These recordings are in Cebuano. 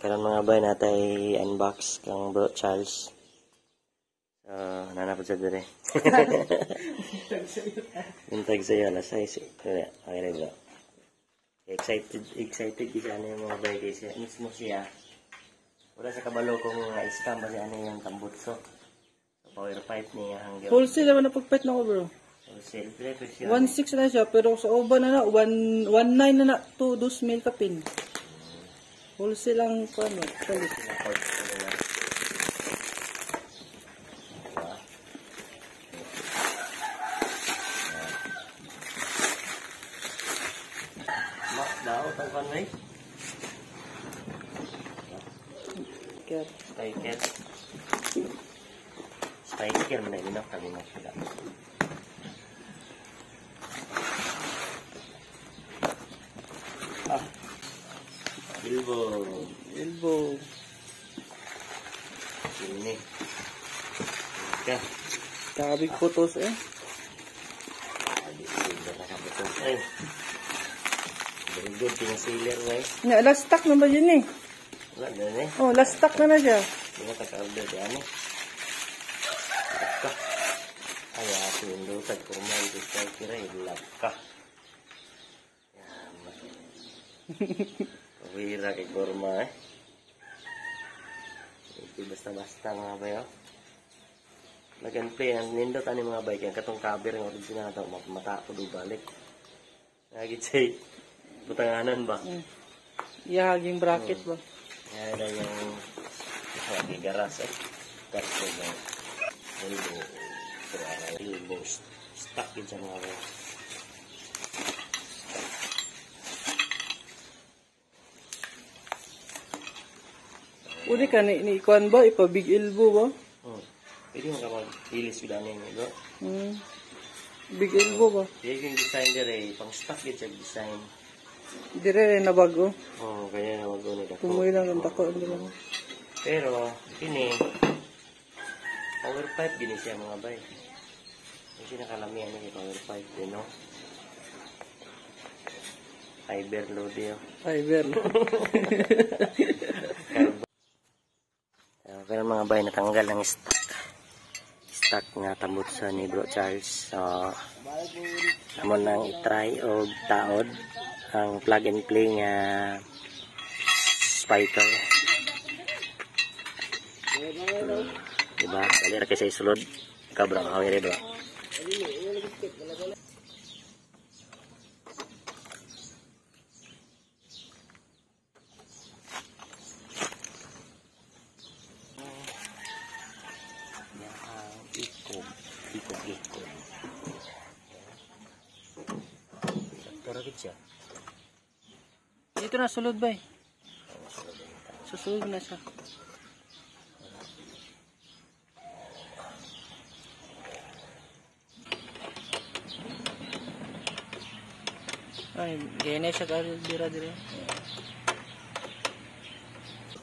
Karon mga bay, natay unbox kang Bro Charles. So, nanapod sa dire. Buntag sa'yo, alas 6. Okay na, bro. Excited, excited kasi ano yung mga bay kay siya. Mismo siya. Wala sa kabalo kung scam ba siya ano yung tambutso. So, power pipe niya hanggang Wholesale naman na pagpet na ko, bro. Wholesale. Pero siya. 1.6 na siya, pero sa uban na na, 1.9 na na, 2 mil kapin. Wholesale lang ko ano, palit. Daot ang kanay. Spiker. Spiker. Spiker man na kami na sila. Ah. Elbow. Elbow. Ini. Ka. Kabig photos eh. Ay. Very good yung sealer na eh. Nga, last stock na ba yun eh? Wala na eh. Oh, last stock na na siya. Hindi na taka-order di ano. Laka. Ay, ato yung lutag. Kurma ito sa kira eh. Laka. Kawira kay kurma eh. Ito basta-basta mga bayo. Plug and play. Ang nindot ani mga bike. Ang katong cover ng original ito. Mata ko do balik. Nagit say. Butanganan ba? Iyahaging bracket ba? Yan na yung lagi garas eh. Garas na elbow. Elbow. Stuck yun sa mga bayo. Uli ka ni ikuan ba? Ipa-big elbow ba? Pwede mo ka mag-ilis yun ano yung bro. Big elbow ba? Pwede yung design dire. Pang stock yun sa design. Dire na bago. Oo, kaya na bago ni dako. Tumoy lang ang dako. Pero, kini, power pipe gini siya mga bay. Kasi nakalamihan niya power pipe din, no? Fiber load yun. Fiber. Pero mga bay, natanggal ang stock. Stock nga tambutso ni Bro Charles. So, amo nang itry og taod ang plug and play nga spiker. Diba? Dali ra kay sa isulod. Ikaw bro, makawiri bro. Ikog, ikog, ikog. Pero siya. Dito na sulod bay. Susulod na siya. Ay, gaya siya dira dire.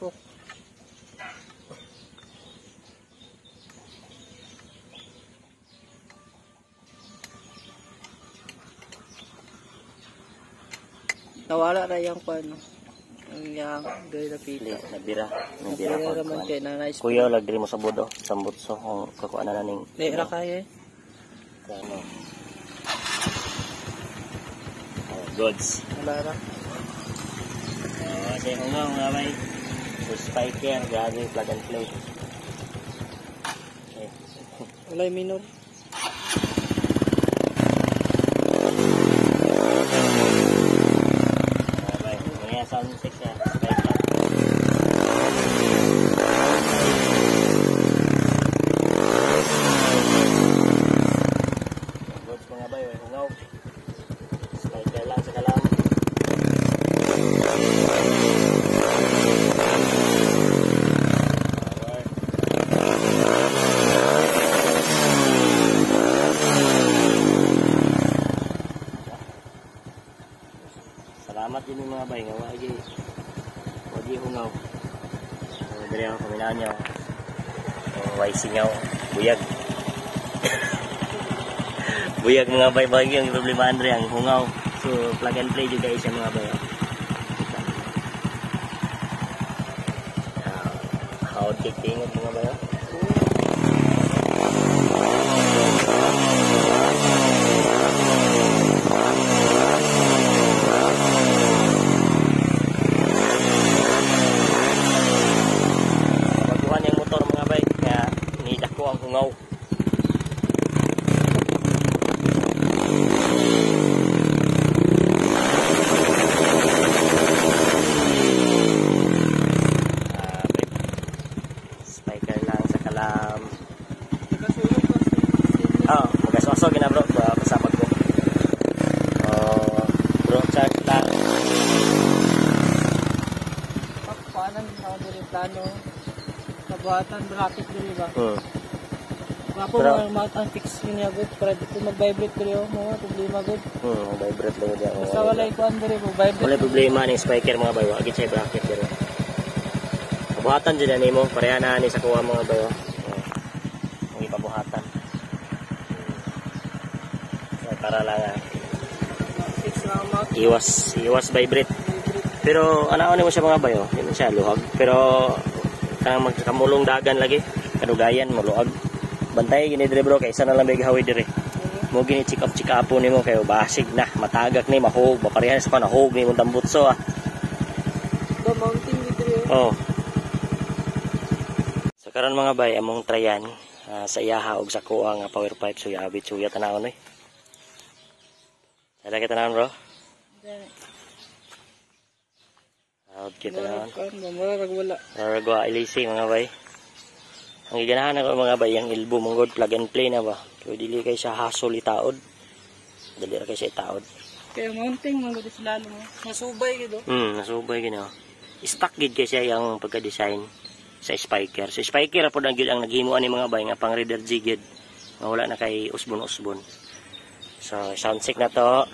Pok. Nawala na yung paano. Ang yang dahil napita. Nabira. Nabira ko. Man kay na nice. Kuya, lagdiri mo sa budo. Sambutso kung kakuha na ning. Di ra kaya eh. Ano? Oh, goods. Wala ra. Oh, say ko nga mga bay. So spiker, grabe plug and play. Eh. Walay minor. Sound 6 na. Goods mga bay, way hungaw. Spiker lang sa kalam. Salamat din yung mga bay nga wagi hungaw. So, dali ako kuminaan nyo. Way singaw, buyag. Buyag mga bay, bagi ang problema Andre ang hungaw. So plug and play juga siya mga bay. Loud kay tingog mga bayo. Baguhan yung motor mga bay, kaya nidako ang hungaw. Spiker lang sa kalam. Oh, magaso-aso gina bro, kasama ko. Oh, bro, charge lang. Paano na diri plano? Kabuhatan bracket diri ba? Wapo Pero- mo ang fix yun niya good para di ko mag-vibrate diri oh, mo problema good. Vibrate lang yun. Basta walay kuan diri mo vibrate. Wala problema ni spiker mga bayo. Agit siya bracket pero. Pabuhatan dyan na nimo, pareha na ni sa kuha mga bayo. Oh. Ang ipabuhatan. So, para lang Fix na ang mount. iwas iwas vibrate. Pero ano mo siya mga bayo, di man siya luhag. Pero kanang magkamulong dagan lagi, kadugayan mo luhag. Bantay gini dire bro kay isa na lang may gahawid dire. Mo gini check up po nimo kay basig na matagak ni mahog, maparehan sa panahog ni mong tambutso ah. Ba mounting ni diri oh. Oh. So karon mga bay among tryan sa iyaha og sa kuha nga power pipe so yaabit suya tanawon oy. Sada kita tanawon bro. Out kita tanawon. Kuan ba mura rag wala. Raragwa ilisi mga bay. Ang giganahan ako mga bay ang ilbo mong god plug and play na ba. Pero dili kay siya hasol itaod. Dali ra kay siya itaod. Kaya mounting man gud sila mo. Nasubay gid oh. Nasubay gid oh. Stock gid kay siya yung pagka-design sa spiker. Sa spiker po ang gid ang naghimo ani mga bay nga pang reader G gid. Nga wala na kay usbon-usbon. So sound check na to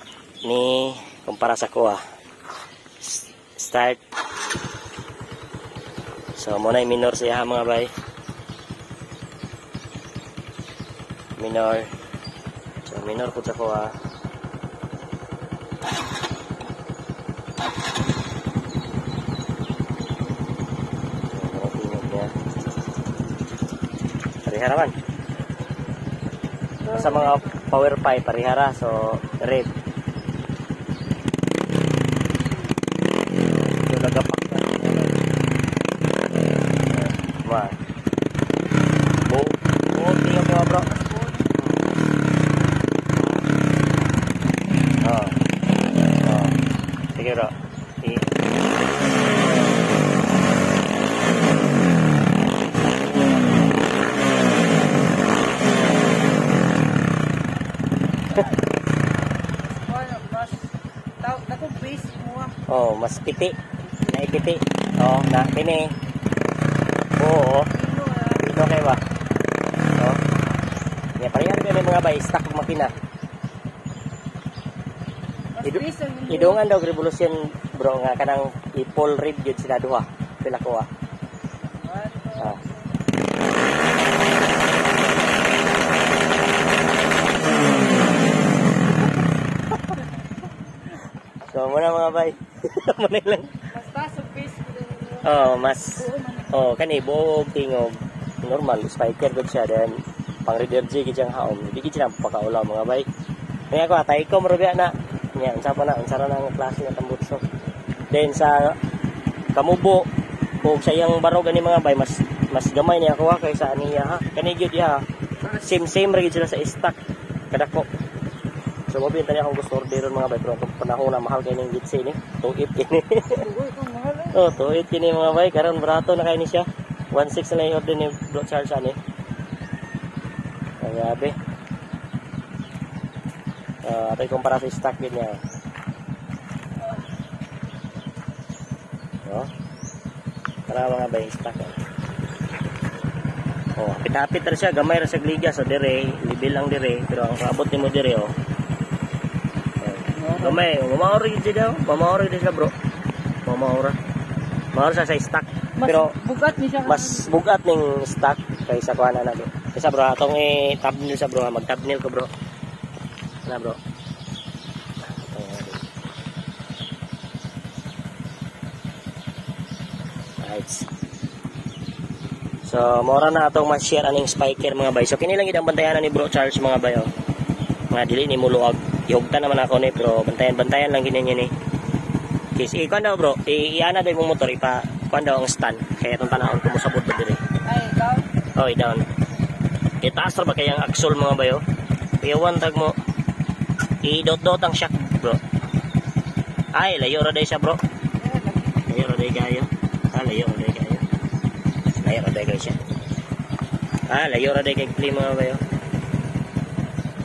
ni kumpara sa kuha. Start. So mo na minor siya mga bay. Minor. So minor pud sa kuha. Parihara man. Sa mga power pipe, parihara. So, red. So, nagapak na. Ma. Buo. Buo, tingog nyo bro. Oh. Oh. Sige bro. Mas taw dako base mo ah. Oh, mas piti. Naipiti. Oh, na kini. Oo. Dito kay ba? Oh. Ya pareha rin mga bay stock makina. Idungan daw revolution bro nga kanang i-pull red gyud sila duha. Pila ko ah. Ah. So muna mga bay. Muna lang. Basta sa base Oh, mas oh kani buog tingog normal spiker gud siya then pang reader G gid siyang haom. Di gid siya pakaulaw mga bay. Kaya ko atay ko murag na. Nya unsa pa na unsa ra na ang klase nga tambutso. Then sa kamubo ug sa iyang barog ani mga bay mas mas gamay niya ako kaysa aniya ha. Kani gyud ya. Same same ra gyud sila sa stock kadako. So mo binta niya akong gusto orderon mga bay pero itong panahon na mahal kay ning gitsi ni. 2.8 kini. Oh, 2.8 kini mga bay karon barato na kay ni siya. 1.6 na lang yung order ni Bro Charles ani. Ay, grabe. Ato'y kumpara sa stock din niya. Oh. Para mga bay stock. Oh, hapit-hapit ra siya, gamay ra sa gliga so dire, libil lang dire, pero ang abot nimo dire oh. Gamay, mamaoro gyud siya daw. Mamaoro gyud siya bro. Mamaoro. Maoro siya sa stock. Mas Pero bugat ni siya. Mas bugat ning stock kaysa kuha na bro. Kaysa bro, atong i-thumbnail sa bro, mag-thumbnail ko bro. Na bro. Right. So, mora na atong ma-share aning spiker, mga bay. So, kini lang gid ang bantayanan ni Bro Charles, mga bay, oh. Mga dili ni muluag. Ihugtan naman ako ni, pero bantayan-bantayan lang gini niya ni. Kis, ikuan daw, bro, iana daw imong motor, ipa, kuan daw ang stand. Kaya itong tanahon kung musabot ba diri. Ay, ikaw? Oh, down. Itaas ra ba kaya ang axle, mga bayo? Iwan tag mo. I-dot-dot ang shock, bro. Ay, layo ra day siya, bro. Layo ra day kayo. Ah, layo ra day kayo. Layo ra day kayo siya. Ah, layo ra day kay play, mga bayo.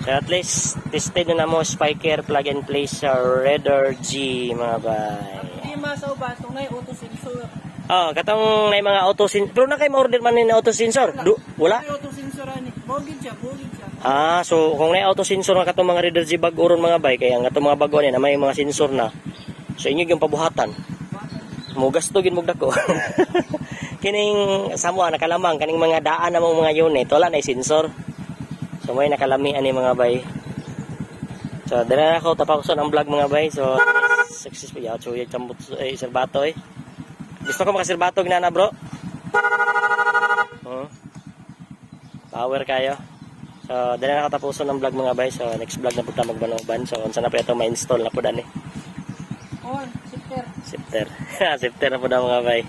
So at least tested na mo spiker plug and play sa Raider G, mga bay. Di sa uban, itong na auto sensor. Oh, katong na mga auto sensor. Pero na kay ma-order man ni auto sensor. Du, wala. May auto sensor ani. Bogid siya, bogid siya. Ah, so kung na auto sensor nga katong mga Raider G bag uron, mga bay, kaya nga katong mga bago ni na may mga sensor na. So inyo yung pabuhatan. Mo gasto gid mo dako. Kining samoa nakalamang kaning mga daan na mong mga unit, wala na sensor. So may nakalami ani, mga bay. So dala na ako tapakson ang vlog, mga bay. So successful ya so chambot eh serbato eh. Gusto ko makaserbato ginana, bro. Power kayo. So, dala na katapuson ang vlog, mga bay. So, next vlog na po ta magbanuban. So, unsa na po ito ma-install na po dani. On, shifter. Sifter. Sifter na po daw, mga bay.